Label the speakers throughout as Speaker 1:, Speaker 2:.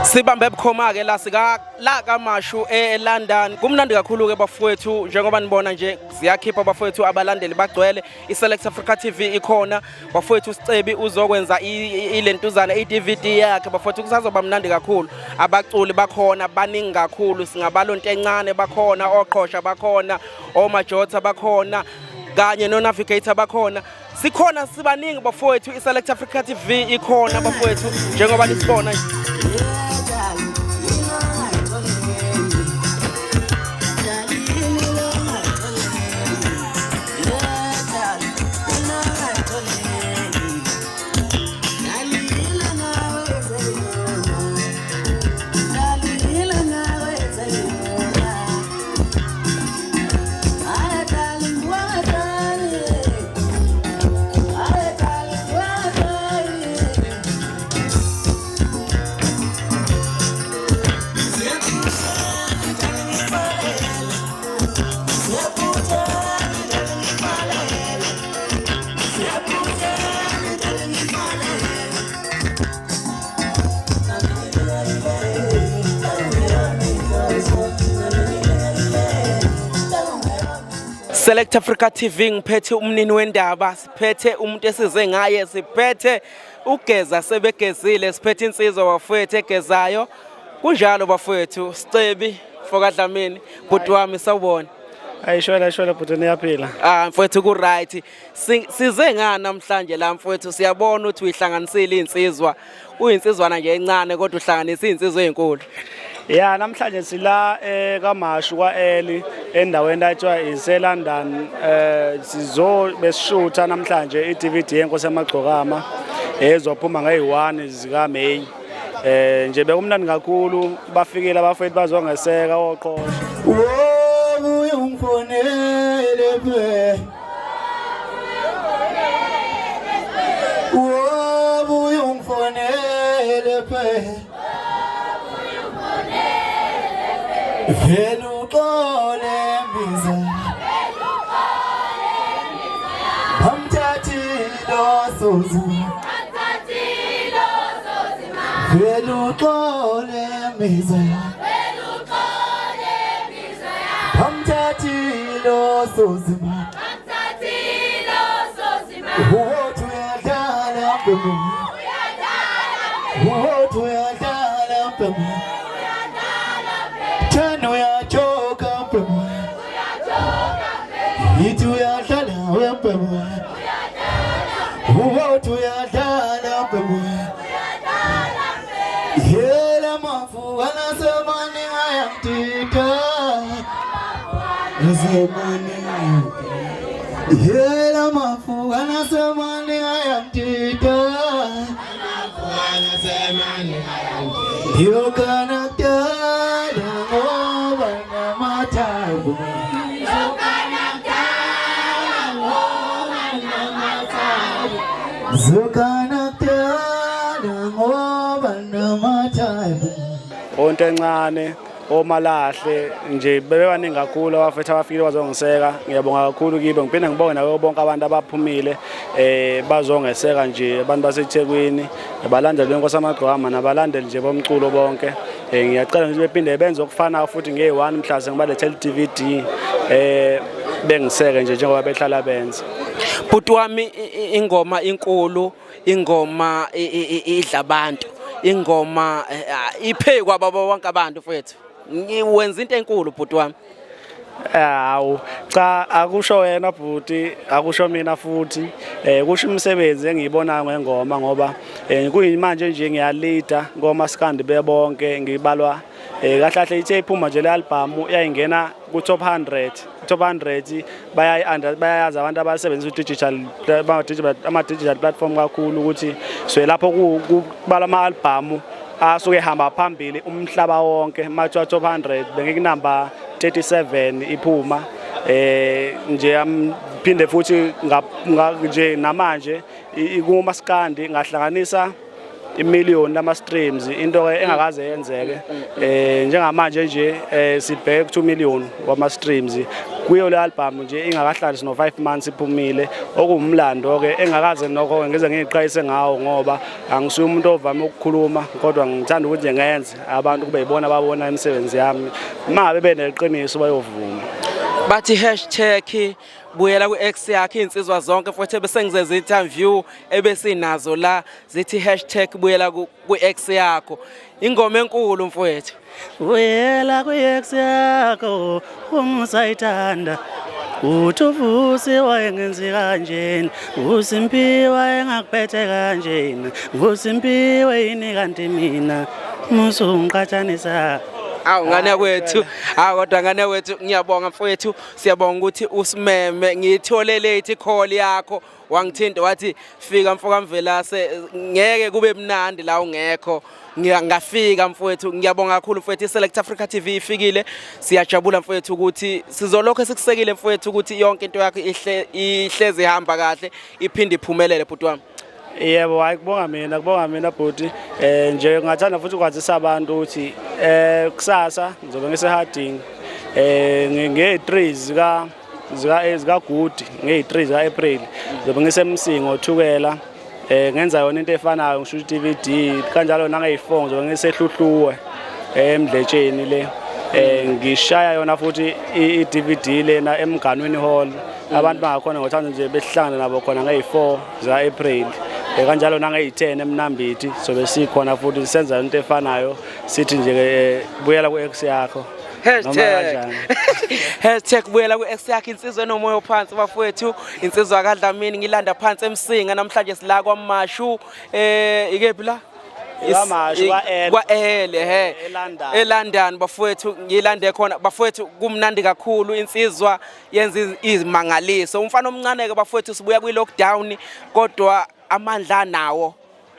Speaker 1: Sibambe bukhoma ke la sika la kaMashu eLondon. Kumnandi kakhulu ke bafowethu, njengoba nibona nje ziyakhipha bafowethu, abalandeli bagcwele. ISelect Africa TV ikhona bafowethu. Sicebi uzokwenza ilentuzana iDVD yakhe bafowethu, kusazoba mnandi kakhulu. Abaculi bakhona baningi kakhulu, singabalo nto encane, bakhona oqhosha, bakhona omajotha, bakhona kanye no-navigator bakhona. Sikhona sibaningi bafowethu, i-Select Africa TV ikhona bafowethu, njengoba nisibona. Select Africa TV, ngiphethe umnini wendaba, siphethe umuntu esize ngaye, siphethe ugeza sebegezile, siphethe insizwa bafowethu egezayo. Kunjalo bafowethu, Sicebi Foka Dlamini, bhuti wami, sawubona.
Speaker 2: Ayishwela shwela bhuti, niyaphila?
Speaker 1: Ah mfowethu, ku right. Size ngani namhlanje la mfowethu? Siyabona ukuthi uyihlanganisile insizwa. Uyinsizwana nje encane kodwa uhlanganisa izinsizwa ezinkulu.
Speaker 2: Ya, namhlanje sila kaMashu kwa-Eli, endaweni ethiwa ise-London. Sizo besishutha namhlanje i-DVD yeNkosi Yamagcokama ezophuma ngeyi-1 zika May. Nje bekumnandi kakhulu, bafikile abafethu bazongeseka oqosha.
Speaker 3: Wobuye ungifonele phe, wobuye ungifonele phe, vele uxole mbiza, bamthathile osozi, vele uxole mbiza, bamthathile osozima. Wothi uyadlala mbemu, wothi uyadlala mbemu, thana uyajoka mbemu, yithi uyadlala wembemu, wothi uyadlala mbemu. Yela mafu anasemani ayamtita, nasemani yela mafu anasemani ayamtita, yokana kudala ngoba namathambo. Zokana kudala ngoba namathambo.
Speaker 2: Onto encane, omalahle nje bebebaningi kakhulu abafethu abafikile bazongiseka. Ngiyabonga kakhulu kibo, ngiphinde ngibonge nabo bonke abantu abaphumile bazongeseka nje, abantu baseThekwini, abalandeli beNkosi Amagcokama nabalandeli nje bomculo bonke. Ngiyacela nje bephinde benze okufanayo futhi ngeyi-1 mhla sengibalethela i-DVD, bengiseke nje njengoba behlala benza.
Speaker 1: Bhuti wami, ingoma inkulu, ingoma idla abantu, ingoma iphekwa baba bonke abantu mfethu. Wenza into enkulu bhuti wami.
Speaker 2: Hawu cha, akusho wena bhuti, akusho mina futhi, kusho imisebenzi engiyibonayo ngengoma, ngoba kuyimanje nje ngiyalida komaskandi bebonke, ngibalwa kahle kahle. Ithe iphuma nje le album yayingena ku top 100, top 100. Bayayi bayayazi abantu abasebenzisa digital, ama digital platform kakhulu, ukuthi so lapho kubala ama album asuke ehamba phambili umhlaba wonke, mathiwa top 100 bengikunamba 37 iphuma. Nje phinde futhi nje namanje kumaskandi ngahlanganisa imillion lama streams, into engakaze yenzeke. Njengamanje nje sibheke ku 2 million wama streams. Kuyo le album nje ingakahlali sino 5 months iphumile, okuwumlando ke engakaze nokho ngize ngiyiqhayise ngawo, ngoba angisuye umuntu ovame ukukhuluma, kodwa ngithanda ukuthi nje ngenze abantu kube yibona ababona imisebenzi yami. Uma beneqiniso bayovuma.
Speaker 1: Bathi #BuyelaKwi-ex yakhe iy'nsizwa zonke futhi ebese ngizenza interview ebesinazo la, zithi #BuyelaKwi-ex yakho. Ingoma enkulu, mfowethu.
Speaker 4: Buyela kwi-ex yakho uma usayithanda. Uthi uVusi wayengenzi kanjena, uSimpiwe wayengakuphethe kanjena, nguSimpiwe yini kanti mina musungiqhathanisa.
Speaker 1: Awu ngane kwethu, hawu kodwa ngane kwethu, ngiyabonga mfowethu, siyabonga ukuthi usimeme. Ngiyithole late call yakho, wangithinta wathi fika mfoka Mvelase, ngeke kube mnandi la ungekho. Ngafika mfowethu, ngiyabonga kakhulu mfowethu. I-Select Africa TV ifikile, siyajabula mfowethu ukuthi sizolokho sikusekile mfowethu, ukuthi yonke into yakho ihle ihlezi ihamba kahle, iphinde iphumelele, bhuti wami.
Speaker 2: Yebo, hayi kubonga mina, kubonga mina bhuti. Nje ngingathanda futhi ukwazisa abantu ukuthi kusasa ngizobe ngise Harding nge-3 zika Good, nge-3 zika April ngizobe ngisemsingo othukela, ngenza yona into efanayo, ngisho DVD kanjalo. Nangeyi-4 ngizobe ngisehluhluwe emdletsheni le, ngishaya yona futhi i-DVD lena emganwini hall. Abantu bangakhona ngothanda nje behlangana nabo khona ngeyi-4 zika-April. Kanjalo nangeyi-10 eMnambithi sobe sikhona futhi senza into efanayo, sithi nje buyela ku-ex yakho. Noma
Speaker 1: Hashtag.
Speaker 2: kanjani.
Speaker 1: #BuyelaKwi-ex yakhe. Insizwa enomoya ophansi bafowethu, insizwa kaDlamini, ngilanda phansi eMsinga namhlanje, sila kwaMashu, ikephi la?
Speaker 2: KwaMashu, kwa-L.
Speaker 1: Kwa-L, ehe.
Speaker 2: ELondon.
Speaker 1: ELondon bafowethu, ngilande khona bafowethu, kumnandi kakhulu. Insizwa yenza izimangaliso, umfana omncane ke bafowethu, sibuya kwi-lockdown kodwa amandla anawo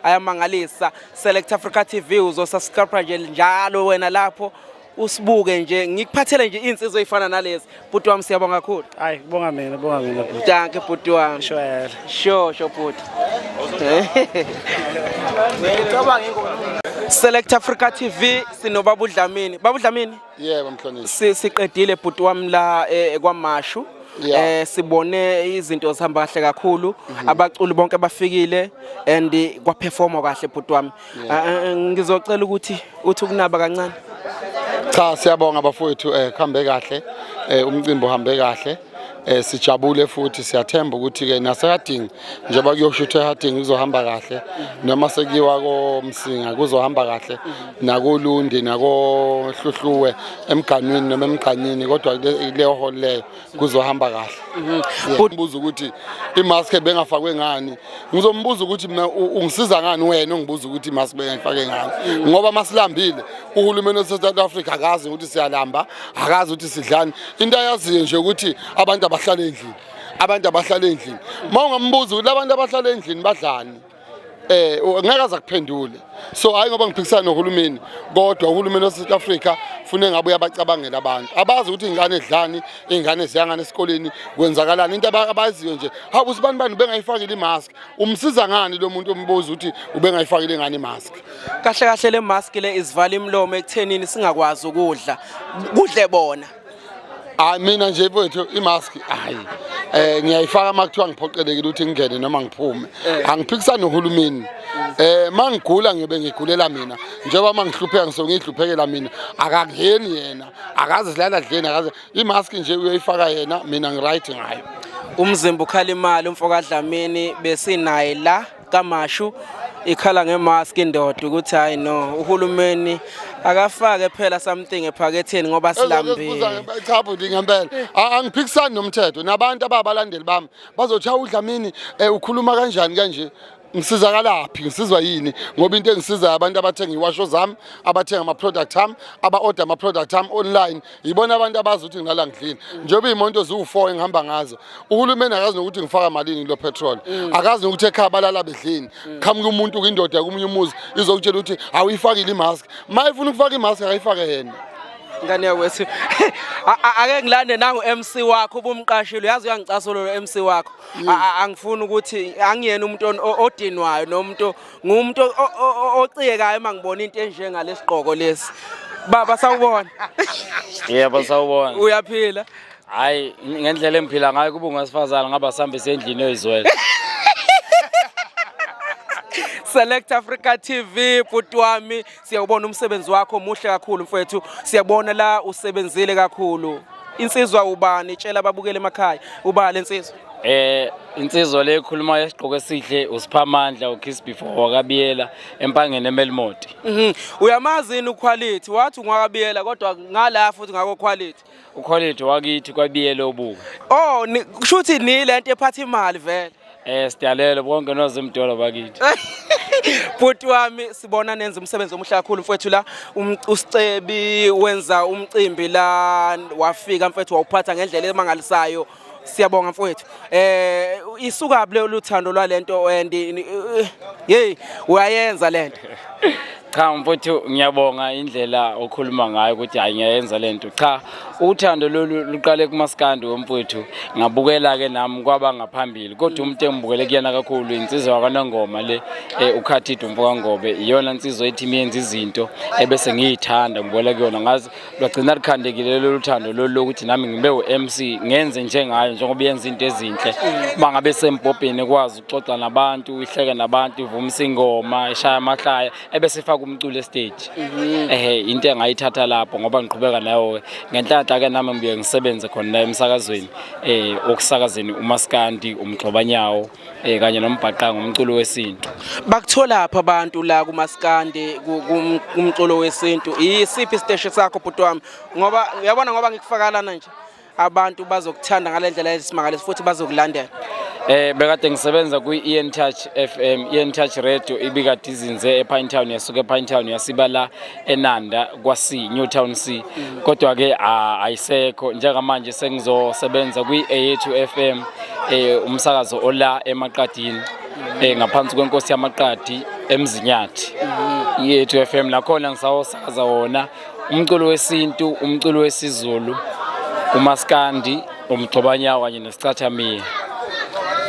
Speaker 1: ayamangalisa. Select Africa TV, uzosubscribe nje njalo wena lapho usibuke nje, ngikuphathele nje iy'nsizwa ey'fana nalezi. Bhuti wami, siyabonga kakhulu.
Speaker 2: Hayi kubonga mina, kubonga mina bhuti.
Speaker 1: Dankie bhuti wami.
Speaker 2: Shwele.
Speaker 1: Sure, sure bhuti. Select Africa TV, sinobaba uDlamini. Baba uDlamini,
Speaker 5: Yebo mhlonishwa.
Speaker 1: Siqedile bhuti wami la kwaMashu. Sibone izinto zihamba kahle kakhulu. Abaculi bonke bafikile and kwaperforma kahle bhuti wami. Ngizocela ukuthi uthi ukunaba kancane.
Speaker 5: Cha, siyabonga bafowethu, kuhambe kahle. Umcimbi uhambe kahle. Sijabule futhi siyathemba ukuthi ke naseHarding, njengoba kuyoshuthwa eHarding, kuzohamba kahle, noma sekuyiwa koMsinga kuzohamba kahle, nakoLundi nakoHluhluwe, emganwini noma emgqanyini, kodwa leyo hall leyo kuzohamba kahle. Mbuza ukuthi imask bengafakwe ngani, ngizombuza ukuthi mina ungisiza ngani wena ungibuza ukuthi imask bengayifake ngani, ngoba masilambile uhulumeni wase-South Africa akazi ukuthi siyalamba, akazi ukuthi sidlani. Into ayaziyo nje ukuthi abantu abahlala endlini, abantu abahlala endlini. Uma ungambuza ukuthi labantu abahlala endlini badlani, ngeke aze akuphendule. So hayi ngoba ngiphikisana nohulumeni, kodwa uhulumeni wase-South Africa fune ngabe uyabacabangela abantu abazi ukuthi iy'ngane dlani, iy'ngane ziyangane esikoleni, kwenzakalani. Into abaziyo nje, hawu usibani bani ubengayifakile imask. Umsiza ngani lo muntu ombuza ukuthi ubengayifakile ngani imask?
Speaker 1: Kahle kahle le mask le isivala imlomo ekuthenini singakwazi ukudla. Kudle bona.
Speaker 5: Hayi mina nje mfowethu, imask hayi ngiyayifaka uma kuthiwa ngiphoqelekile ukuthi ngingene noma ngiphume. Angiphikisani nohulumeni. Mangigula ngiyobe ngigulela mina, njengoba mangihlupheka ngisuke ngihluphekela mina. Akangeni yena, akaze silala dleni, akaze imask nje uyoyifaka yena, mina ngiright ngayo.
Speaker 1: Umzimba ukhala imali, umfoka Dlamini besinaye la kaMashu, ikhala ngemask indoda ukuthi hayi no, uhulumeni akafake phela something ephaketheni ngoba silambile.
Speaker 5: Cha bhuti, ngempela angiphikisani nomthetho, nabantu ababalandeli bami bazothi hawu uDlamini ukhuluma kanjani kanje. Ngisizakalaphi? Ngisizwa yini? Ngoba into engisizayo abantu abathenga iwasho zami, abathenga ama-product ami, aba-order ama-product ami online, yibona abantu abazi ukuthi ngilala ngidlini. Njengoba iy'moto ziwu-4 engihamba ngazo, uhulumeni akazi nokuthi ngifaka malini kulo petrol, akazi nokuthi ekhaya balala bedlini. Qhamuka umuntu kwindoda komunye umuzi izokutshela ukuthi awuyifakile imask. Ma ifuna ukufaka imask akayifake yena.
Speaker 1: Ngane yakwethu, ake ngilande nangu MC wakho ubumqashile, uyazi uyangicasula lo MC wakho. Angifuni ukuthi angiyena umuntu odinwayo nomuntu, ngumuntu ociyekayo uma ngibona into enjengalesigqoko lesi. Baba, sawubona.
Speaker 6: Yebo, sawubona.
Speaker 1: Uyaphila?
Speaker 6: Hayi, ngendlela engiphila ngayo kuba ungasifazana ngaba sambe sendlini oyizwela.
Speaker 1: Select Africa TV, bhuti wami, siyawubona umsebenzi wakho muhle kakhulu mfowethu. Siyabona la usebenzile kakhulu. Insizwa ubani? Tshela ababukeli emakhaya. Ubani insizwa?
Speaker 6: Insizwa le ekhuluma isigqoko esihle uSiphamandla uKiss Before wakabiyela empangeni eMelmoth.
Speaker 1: Uyamazi yini uQuality? Wathi ungwakabiyela kodwa ngala futhi ngako Quality.
Speaker 6: UQuality wakithi kwabiyela obuka.
Speaker 1: Oh, kusho ukuthi ni lento ephatha imali vele.
Speaker 6: Sidalelo bonke nozimdolo bakithi.
Speaker 1: Bhuti wami, sibona nenza umsebenzi omuhle kakhulu mfowethu la. USicebi wenza umcimbi la, wafika mfowethu wawuphatha ngendlela emangalisayo. Siyabonga mfowethu. Isuka phi luthando lwalento and hey, uyayenza lento?
Speaker 6: Cha mfowethu, ngiyabonga indlela okhuluma ngayo ukuthi hayi, ngiyayenza lento. Cha, uthando lolu luqale kumaskandi womfowethu, ngabukela ke nami kwaba ngaphambili, kodwa umuntu engibukele kuyena kakhulu insizwa wakwaNongoma le, uKhathide umfokaNgobe. Iyona insizwa ethi imiyenza izinto ebese ngiyithanda, ngibukela kuyona, ngazi lwagcina lukhandekile lolu thando lolu lokuthi nami ngibe u-MC, ngenze njengayo njengoba yenza into ezinhle. Uma ngabe sembhobheni ekwazi ukuxoxa nabantu, ihleke nabantu, ivumisa ingoma, ishaya amahlaya, ebese ifaka umculo estage. Ehe, into engayithatha lapho ngoba ngiqhubeka nayo ngenhlanhla ke nami ngibuye ngisebenze khona la emsakazweni, okusakazeni umaskandi, umgxobanyawo, kanye nombhaqanga, umculo wesintu.
Speaker 1: Bakuthola pha abantu la kumaskandi, kumculo wesintu? Isiphi isiteshi sakho, bhuti wami? Ngoba uyabona, ngoba ngikufakalana nje, abantu bazokuthanda ngale ndlela esimangaliso futhi bazokulandela.
Speaker 6: Bekade ngisebenza kwi-Ian Touch FM, Ian Touch Radio ibikade izinze ePine Town, yasuka ePine Town yasiba la eNanda kwa C, New Town C. Kodwa ke ayisekho njengamanje, sengizosebenza kwi-A2 FM, umsakazo ola emaqadini, ngaphansi kwenkosi yamaqadi eMzinyathi. I-A2 FM nakhona ngisawosakaza wona umculo wesintu, umculo wesiZulu, umaskandi, umgxobanyawo kanye nesicathamiya.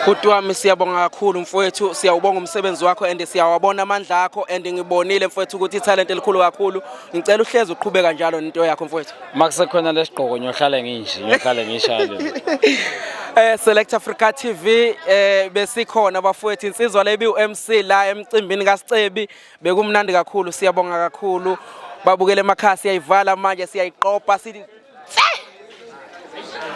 Speaker 1: Bhuti wami, siyabonga kakhulu mfowethu, siyawubonga umsebenzi wakho and siyawabona amandla akho and ngibonile mfowethu ukuthi ithalente elikhulu kakhulu. Ngicela uhlezi uqhubeka njalo nento yakho, mfowethu.
Speaker 6: Makusekhona lesigqoko ngiyohlala nginje, ngiyohlala ngishaya.
Speaker 1: Select Africa TV, besikhona bafowethu, insizwa lebi uMC la emcimbini kaSicebi, bekumnandi kakhulu, siyabonga kakhulu. Babukele emakhaya, siyayivala manje, siyayiqopa.